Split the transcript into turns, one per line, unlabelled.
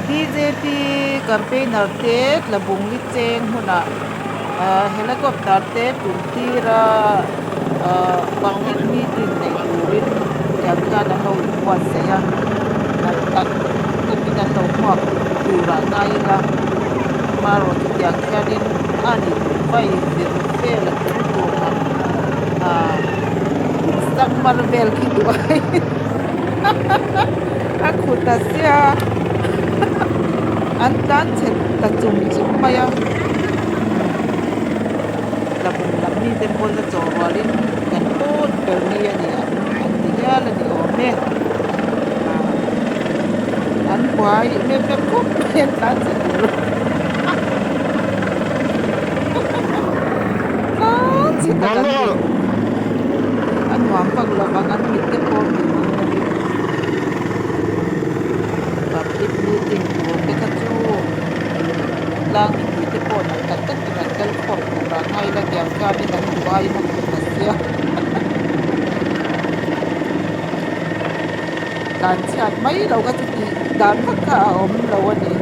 Bjp campaigner te tlabung li cheng hmunah ahh helicopter te tum tir a ahh public meeting nei turin tiang khian an lo inbuatsaih a nalh tak takin an lo hmuak turah ngai ila marawh chu tiang khianin a nin vai vir vel a tling tur han ahh sangmar vel khi duh aiin a khut a sia an tlan chhe ta chum chum mai a tlabung lam mite pawn a chawh rualin kan pawt ber ni a ni an an ti hial a ni awm e ah an buai mep mep khawp mai an tlan chhe tur tlan chhe tak an ni a nuam vak lo vang an mit te pawh a dim ang ka ring public meeting tur te kha chu tlang mipui te pawh nalh tak tak in an kal khawm tur a ngai la tiang chuanin an duh aiin a kut a sia tlan chhiat mai lo kha chu tih dan vak kha a awm lo a ni.